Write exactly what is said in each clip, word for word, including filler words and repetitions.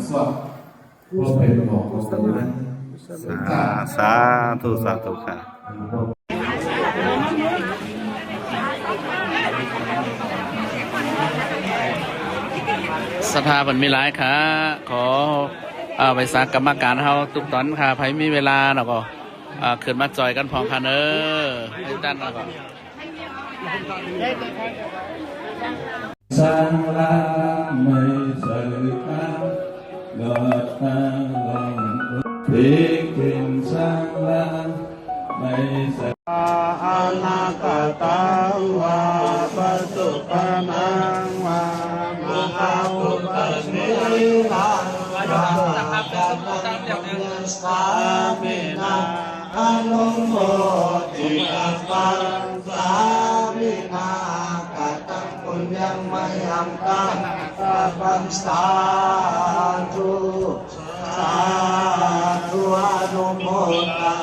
สา สาธุ สาธุครับ ศรัทธาเปิ้นมีหลายครับ ขอ เอ่อ ไหว้สากรรมการเฮาทุกต๋นครับ ใผมีเวลาแล้วก็ เอ่อ ขึ้นมาจ่อยกั๋นพ่องครับเนอะ ให้ตันแล้วก็ สร้างลาไม่ใช่การเกิดทางลองพลิกเป็นสร้างลาไม่ใช่ อนาคตังวา ปัจจุบันนังวา มหาอุปสมบทานังวา สามินา อนุโมทิตาปัง สามินา กตังปุญญังมะยังกัง สาธุ สาธุ อนุโมทา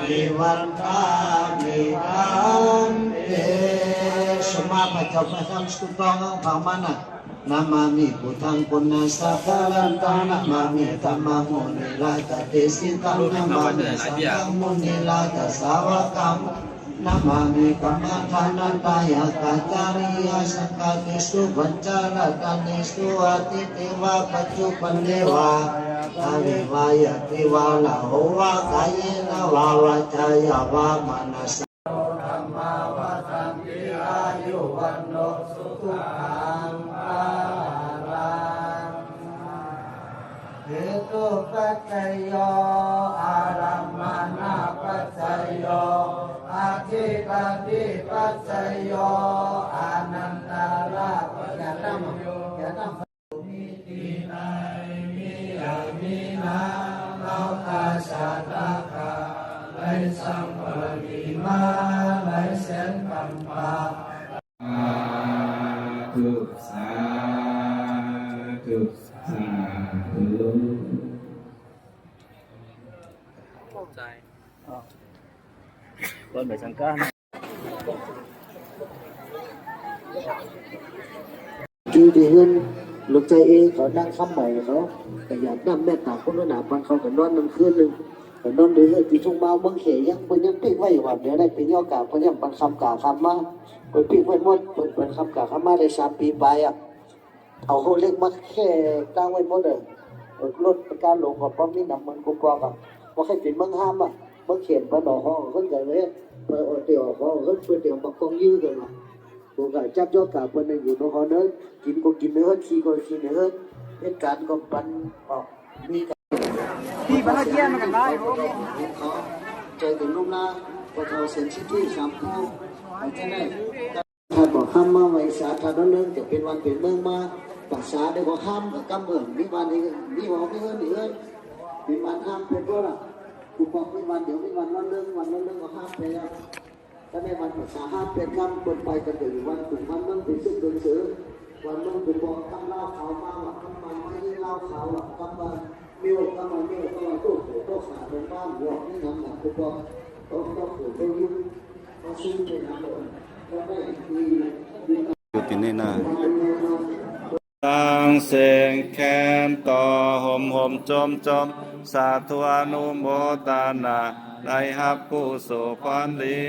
มิ วันทามิ พันเต สมาพระเจ้าพระธรรมสกุลทองเอาพามานะ Namāmi buddhaṃ puṇṇassa kālantā, namāmi dhammaṃ munirājadesitaṃ, namāmi saṅghaṃ munirājasāvakaṃ, namāmi kammaṭṭhānattayagācariyaṃ. Saṅghakesu pañcaratnesu atīte vā paccuppane vā, bhūtale vā yadi vā nālo vā, kāyena vā vācāya vā manasā เหตุปัจจโย อารัมมณปัจจโย อธิปติปัจจโย อนันตระปัจจโย มีที่ไหนมีอย่างนี้นะ เราตาชาติราคา ไหลสังวรีมา ไหลแสนกำปา สาธุ สาธุ สาธุ ก่อนไปสังฆา อยู่ตี้เฮือน ลูกใจ๊เอเขานั่งคำใหม่เขา ก็อยากนำเมตตาคนหนาปันเขาก็นอนนั่นคืนหนึ่ง ก็นอนอยู่เฮือนตี้ทุ่งมาวเมืองเขย ยังเปิ้นยังปิ๊กไว้ว่าเดี๋ยวได้ไปย่อกา เปิ้นยังปันคำกาคำมา เปิ้นปิ๊กไว้หมด เปิ้นปันคำกาคำมาได้สามปีปลายอะ เอาโฮเล็กมาแค่ตั้งไว้หมดเลย เออ รถประกันหลวงก็บ่มีน้ำมันกูปอกอะ บ่ใครเป็นเมืองห้ามอะ เมืองเขยบ่หนอห้องเพิ่นก็เลย เปิ้นเอาเตียวห้องเพิ่น เปิ้นเตียวมากองยื้อกันมา ผมก็จับยอดกาเปิ้นอยู่หนอห้องเนิน กินก็กินในเฮือน ขี้ก็ขี้ในเฮือน เหตุการณ์ก็ปันออก มีกัน ที่บ้านเกี้ยมันกันได้ ใจถึงลูกนะ พอเท่าเซนซิตี้สามคู่ เอาที่ไหน ถ้าบอกคำมาไหว้สาธารณะเรื่องจะเป็นวันเป็นเมืองมา ภาษาเดียวก็ห้ามกับกำเมือง มีวันนี้ มีวันนี้เอิ้นเอิ้น มีวันห้ามเป็นบ่ล่ะ กูบอกมีวันเดียว มีวันวันเรื่อง วันวันเรื่องก็ห้ามไปแล้ว ถ้าในวันภาษาห้ามเป็นกำ คนไปกันอยู่วันกลุ่มวันเมืองเป็นซึ่งเป็นเสือ วันเมืองกูบอกกำลาวขาวมาว่ะ กำมันไม่ใช่ลาวขาวอ่ะ กำมัน อยู่ที่นี่นะ ตั้งเสียงแคนต่อ โฮมโฮมโจมโจม สาธุอนุโมทนา ได้รับกุศลผลดี